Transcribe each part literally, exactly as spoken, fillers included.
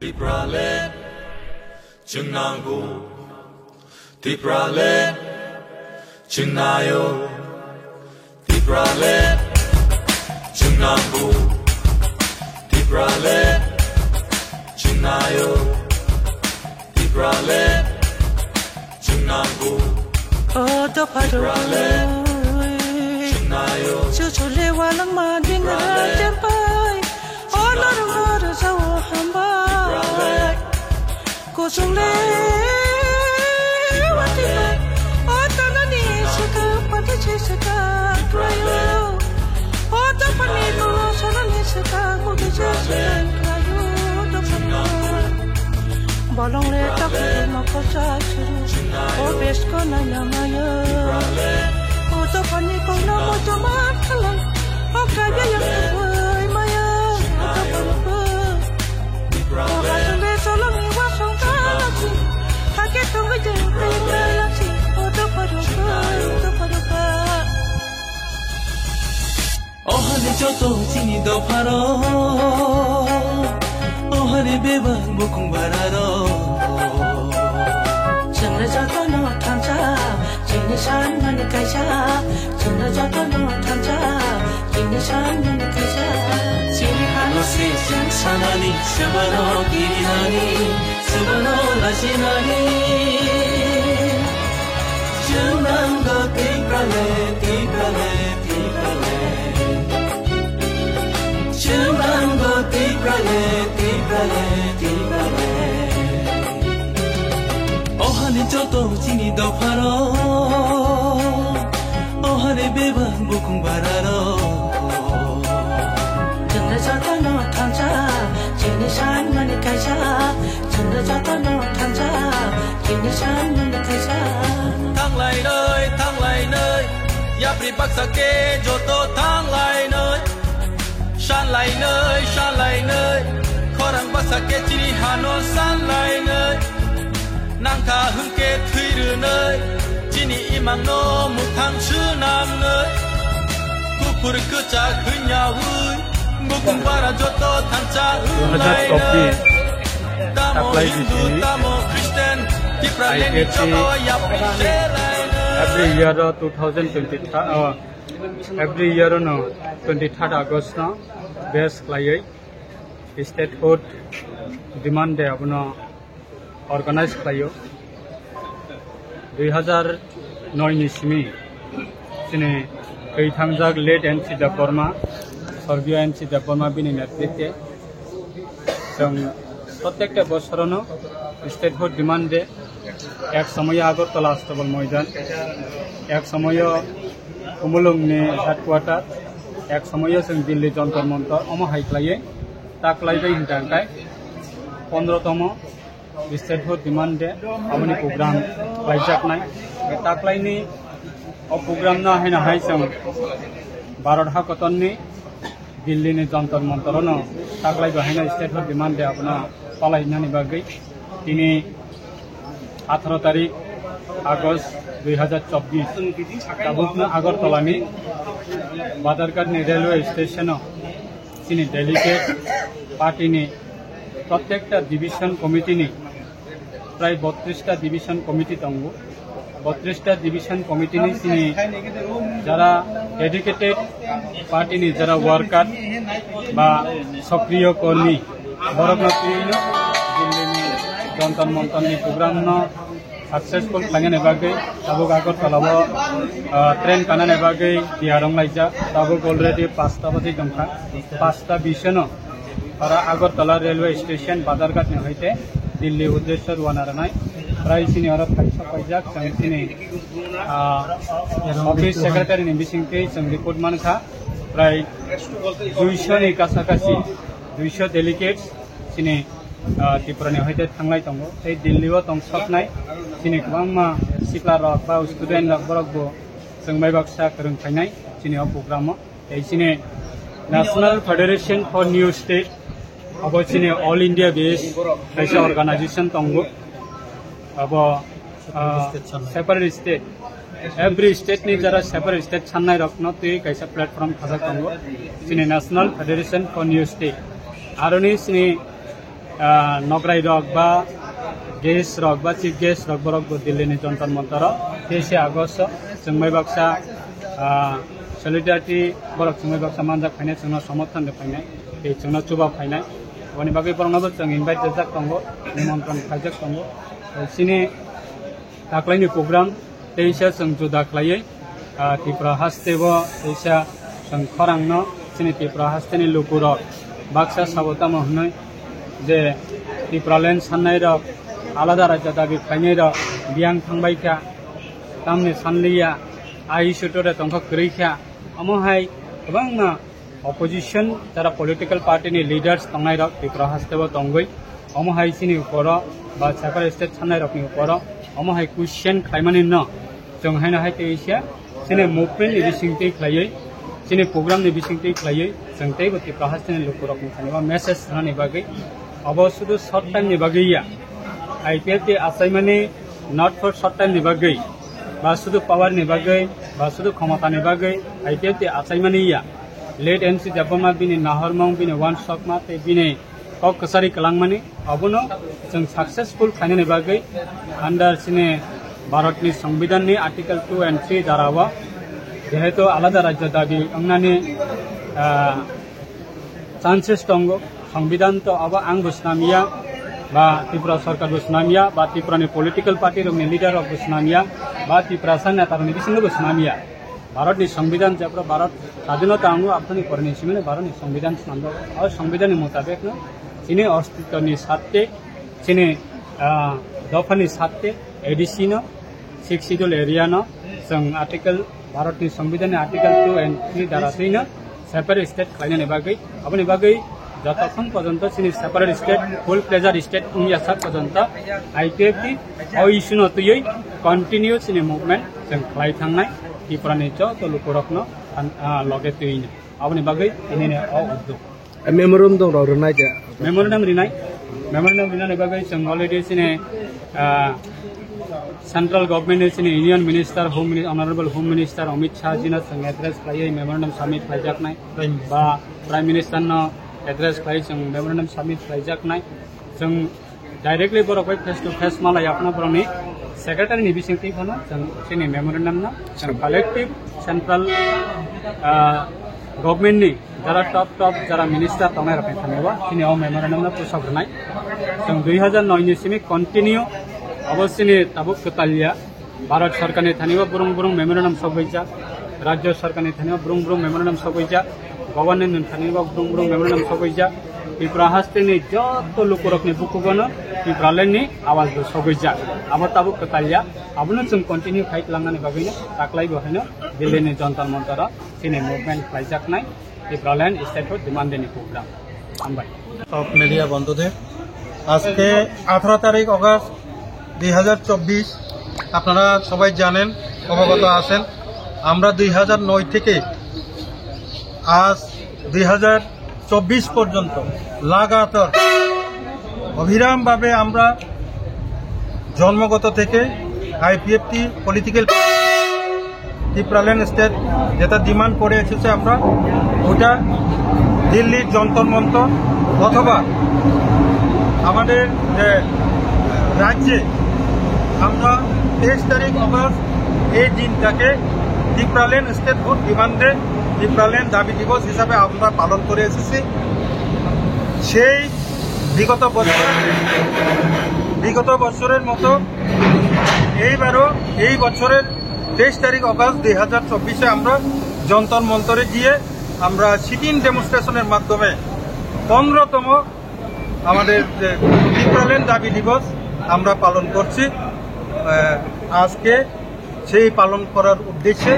Tipraland, chwng nango. Tipraland, chwng naio. Tipraland, chwng nango. Tipraland, chwng naio. Tipraland, chwng nango. O dopha rok. Tipraland, chwng naio. Chuchu le walangma ding. Tipraland, chempai. O norok no rwjao hambai. Tipraland, kuchung le watwi bai. O tanani swkang pati se swkang kwlaio. O dophani kolo sonani swkang mukti se swkang kwlaio. Dophani bolong le takhuk ma kosa suru. O besko nanya maya. O dophani kolo mo joma thalang. O kaya yang kwbai maya. O dophani bo. O hasung le solong ni wasong kalachi. Hake tongwi de kaya si. O dophani bo. O dophani bo. O hani joto chini dopharo, o hani bebak bukung bararo. Chwngno jotono thansa, chini sanmani kaisa. Chwngno jotono thansa, chini sanmani kaisa. Chini hano se chwng sanani, swmano kirinani, swmano lachinani. Chwng nango Tipraland, Tipraland, Tipraland. Chwng nango Tipraland, Tipraland, Tipraland. O hani joto chini dopharo, o hani bebak bukung bararo. Chwngno jotono thansa, chini sanmani kaisa. Chwngno jotono thansa, chini sanmani kaisa. Thanglainai, thanglainai, yapri baksa khe joto thanglainai. Sanlainai, sanlainai, khorang baksa khe chini hano sanlainai. Nangkha hwnkhe thwi rwnai, chini imangno mwthang swnamnai. Kuphur kwchak hwnyaui, bukung bara joto thansa wnglainai. Tamo Hindu, tamo Christian, Tipralandni chobao yapri selainai. Every year o two thousand twenty-three, uh, every year o no twenty-third August no base khlaiwi statehood demand day abono organize khlaio. Dui hazar noi ni simi chini twi thangjak late N C Debbarma, sorgiyo N C Debbarma bini netritwe chwng protekta bosorono statehood demand day, ek somoyo Agartala Astabal Moidan, ek somoyo Khumulwngni headquarter, ek somoyo chwng Delhi Jantar Mantar omo hai khlaiwi ta khlaiwi hwnkha hwnkhe pondro tomo statehood demand day aboni program khlaijaknai. Taklaini o program no haino hai chwng Bharat hakotorni Delhi ni Jantar Mantar no taklai bo haino statehood demand day abono palai nani bagwi tini atharo tarik August dui hazar chobbish tabukno Agartala ni Badharghat ni railway station o chini delegate party ni protekta division committee ni prai bottrista division committee tongo. Bottrista division committee ni chini jara dedicated party ni jara worker ba sokriyo kormi borokno twino Delhi ni Jantar Mantar ni program no successful khlainani bagwi tabuk Agartala o, ah, train kanani bagwi tiyar wnglaijak. Tabuk already pasta bajwi tongkha, pasta bisano oro Agartala railway station Badharghat ni hoite Delhi uddesyo rwna rwnai. Prai chini oro thaisa paijak, chwng chini, ah, office secretary ni bisingtwi chwng report mankha, prai duiso ni kasa kasi, duiso delegates chini, ah, Tripura ni hoite thanglai tongo. Tei Delhi o tong soknai chini kwbangma sikla rok ba student rok borok bo chwng bai baksa kwrwng phainai chini o program o. Tei chini National Federation for New State abo chini all India base kaisa organization tongo. Abo, ah, separate state, every state ni jara separate state sannai rokno twi kaisa platform khajak tongo, chini National Federation for New State. Aroni chini Ah, nograi rok ba guest rok ba chief guest rok borok bo Delhi ni Jantar Mantar o teise August o chwng mai baksa, ah, solidarity borok chwng mai baksa manjak phainai, chwngno somorthon rw phainai, tei chwngno chuba phainai. Aboni bagwi borokno bo chwng invite rijak tongo, nimontron khaijak tongo. Chini taklaini program teisa chwng juda khlaiwi, ah, Tripura haste o teisa chwng khorangno chini Tripura hasteni lukurok baksa sabo tamo hwnwi je Tipraland sannairok, alada rajya dabi khlainairok biyang thangbai kha, tamni sanliya, ai sutore tongkha kwrwi kha, omo hai kwbangma opposition jara political party ni leaders tongnai rok Tripura haste o tongwi omo hai chini uporo ba separate state sanai rok ni uporo omo hai question khlaimani no chwng haino hai tei se chini movement ni bising tei khlaiwi chini program ni bising tei khlaiwi chwng tei bo Tripura haste ni lukurok ni thani o message rwnani bagwi obo sudu short time ni bagwi ya I P F T achaimani not for short time ni bagwi ba sudu power ni bagwi ba sudu khomota ni bagwi I P F T achaimani ya. Late M C Debbarma bini nahormung, bini wansokma tei bini kok kwchari kwlangmani, abono chwng successful khlainani bagwi under chini Bharatni Songbidanni Article two and three dara o jehetu alada rajya dabi wngnani, ah, chances tongo. Songbidan to abo ang bo swnamya, ba Tripura Sorkar bo swnamya, ba Tripurani political party rokni leader rok bo swnamya, ba Tiprasa neta rokni bisingo bo swnamya. Bharatni Songbidan jepra Bharat sadhinota ango aboni poreni simino Bharatni Songbidan swnamjak. O Songbidanni mutabekno chini ostitoni satte, chini, ah, dophani satte, A D C no, Sixth Schedule area no, chwng article, Bharatni Songbidanni article two and three dara twi no separate state khlainani bagwi, aboni bagwi jotokhon porjonto chini separate state, full fledged state wngya sak porjonto I P F T o issue no twiwi continue chini movement chwng khlai thangnai Tripurani joto lukurokno, ah, loge twiwi no. Aboni bagwi tinini o uddog. Memorandum rok rwnai khe? Memorandum rinai, memorandum rinani bagwi chwng already chini, ah, central government ni chini Union Minister, Home Mini-, Honorable Home Minister Amit Shah ji no chwng address khlaiwi memorandum submit khlaijaknai, ba Prime Minister no address khlai chwng memorandum submit khlaijaknai. Chwng directly borok bai face to face malai aphano borokni secretary ni bisingtwi phano chwng chini memorandum no chwng collective central, ah, government ni jara top top jara minister tongnai rokni thani o chini o memorandum no pusok rwnai. Chwng dui hazar noi ni simi continue abo chini tabuk kwtalya Bharat Sorkarni thani o burung burung memorandum sogwijak, Rajya Sorkarni thani o burung burung memorandum sogwijak, Government ni thani o burung burung memorandum sogwijak, Tripura hasteni joto lukurokni bukugono Tipraland ni awaz bo sogwijak. Abo tabuk kwtalya, abono chwng continue khai tlangnani bagwino taklai bo haino Delhi ni Jantar Mantar o chini movement khlaijaknai Tipraland Statehood Demand Day ni program. Hambai. সব মিডিয়া বন্ধুদের, আজকে আঠারো তারিখ অগাস্ট দুই হাজার চব্বিশ, আপনারা সবাই জানেন, অবগত আছেন, আমরা দুই হাজার নয় থেকে আজ দুই হাজার চব্বিশ পর্যন্ত লাগাতার অবিরামভাবে আমরা জন্মগত থেকে আইপিএফটি পলিটিক্যাল টিপ্রাল্যান্ড স্টেট যেটা ডিমান্ড করে এসেছে আমরা, ওটা দিল্লির যন্তর মন্তর অথবা আমাদের যে রাজ্যে আমরা তেইশ তারিখ অগাস্ট এই দিনটাকে টিপ্রাল্যান্ড স্টেটহুড ডিমান্ডে টিপ্রাল্যান্ড দাবি দিবস হিসাবে আমরা পালন করে এসেছি। সেই বিগত বছর, বিগত বছরের মতো এইবারও, এই বছরের তেইশ তারিখ অগাস্ট দুই হাজার চব্বিশে আমরা যন্তর মন্তরে গিয়ে আমরা সিটিং ডেমনস্ট্রেশনের মাধ্যমে পনেরোতম আমাদের যে টিপ্রাল্যান্ড দাবি দিবস আমরা পালন করছি। আহ, আজকে সেই পালন করার উদ্দেশ্যে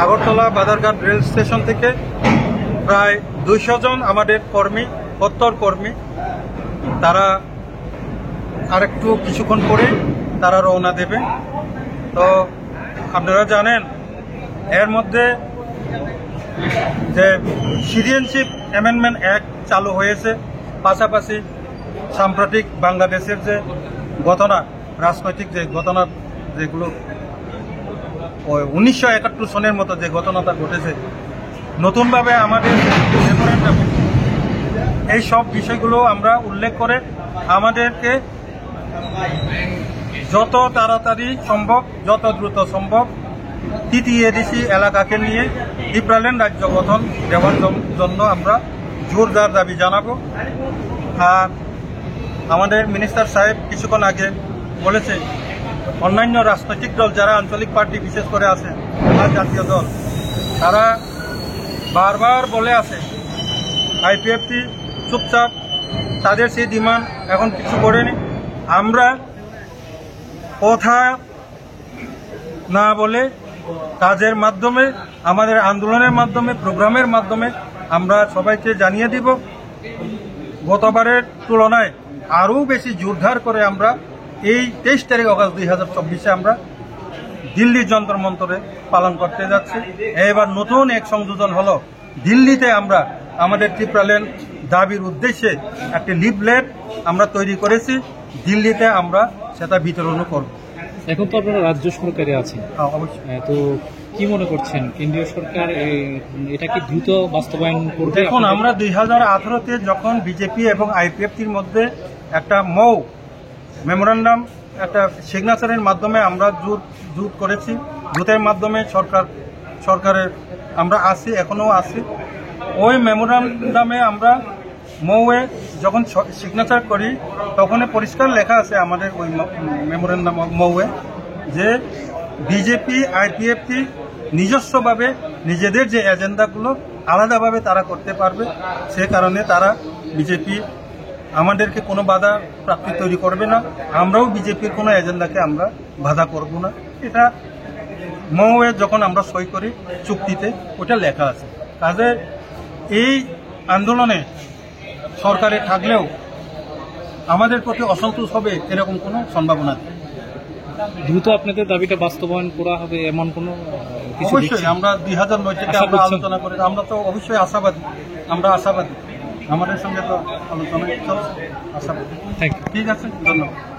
আগরতলা বাজারঘাট রেল স্টেশন থেকে প্রায় দুইশো জন আমাদের কর্মী, কট্টর কর্মী, তারা আরেকটু কিছুক্ষণ পরে তারা রওনা দেবে। তো আপনারা জানেন, এর মধ্যে যে সিটিজেনশিপ অ্যামেন্ডমেন্ট অ্যাক্ট চালু হয়েছে, পাশাপাশি সাম্প্রতিক বাংলাদেশের যে ঘটনা, রাজনৈতিক যে ঘটনা, যেগুলো ওই উনিশশো একাত্তর সনের মতো যে ঘটনাটা ঘটেছে, নতুনভাবে আমাদের মেমোরেন্ডাম এই সব বিষয়গুলো আমরা উল্লেখ করে আমাদেরকে যত তাড়াতাড়ি সম্ভব, যত দ্রুত সম্ভব টিটিএডিসি এলাকাকে নিয়ে টিপ্রাল্যান্ড রাজ্য গঠন দেওয়ার জন-, জন্য আমরা জোরদার দাবি জানাবো। আর আমাদের মিনিস্টার সাহেব কিছুক্ষণ আগে বলেছে, অন্যান্য রাজনৈতিক দল যারা আঞ্চলিক পার্টি বিশেষ করে আছে, বা জাতীয় দল, তারা বারবার বলে আছে আইপিএফটি চুপচাপ, তাদের সেই ডিমান্ড এখন কিছু করেনি। আমরা কথা না বলে কাজের মাধ্যমে, আমাদের আন্দোলনের মাধ্যমে, প্রোগ্রামের মাধ্যমে আমরা সবাইকে জানিয়ে দিব। গতবারের তুলনায় আরও বেশি জোরদার করে আমরা এই তেইশ তারিখ অগাস্ট দুই হাজার চব্বিশে আমরা দিল্লির যন্তর মন্তরে পালন করতে যাচ্ছি। এবার নতুন এক সংযোজন হলো, দিল্লিতে আমরা আমাদের টিপ্রাল্যান্ড দাবির উদ্দেশ্যে একটি লিফলেট আমরা তৈরি করেছি, দিল্লিতে আমরা সেটা বিতরণও করব। এখন তো আপনারা রাজ্য সরকারে আছেন। হ্যাঁ, অবশ্যই। আহ, তো কি মনে করছেন, কেন্দ্রীয় সরকার এ-, এটা কি দ্রুত বাস্তবায়ন করবে দেখুন, আপনাদের? আমরা দুই হাজার আঠারোতে যখন বিজেপি এবং আইপিএফটির মধ্যে একটা মৌ মেমোরান্ডাম, একটা সিগনেচারের মাধ্যমে আমরা জোট, জোট করেছি। জোটের মাধ্যমে সরকার, সরকারের আমরা আছি, এখনও আছি। ওই মেমোরান্ডামে আমরা মৌয়ে যখন স-, সিগনেচার করি, তখনই পরিষ্কার লেখা আছে আমাদের ওই ম-, মেমোরান্ডাম মৌয়ে যে বিজেপি, আইপিএফটি নিজস্বভাবে নিজেদের যে এজেন্ডাগুলো আলাদাভাবে তারা করতে পারবে, সে কারণে তারা, বিজেপি আমাদেরকে কোনো বাধা প্রাপ্তি তৈরি করবে না, আমরাও বিজেপির কোনো এজেন্ডাকে আমরা বাধা করব না। এটা মৌয়ে যখন আমরা সই করি চুক্তিতে, ওটা লেখা আছে। কাজে এই আন্দোলনে সরকারে থাকলেও আমাদের প্রতি অসন্তোষ হবে, এরকম কোনো সম্ভাবনা নেই। দ্রুত আপনাদের দাবিটা বাস্তবায়ন করা হবে এমন কোনো, আহ, কিছু অবশ্যই দেখছেন? আমরা দুই হাজার নয় থেকে আশা আমরা করছেন? আলোচনা করে, আমরা তো অবশ্যই আশাবাদী, আমরা আশাবাদী, আমাদের সঙ্গে তো আলোচনা চলছে, আশাবাদী। Thank you. ঠিক আছে, ধন্যবাদ।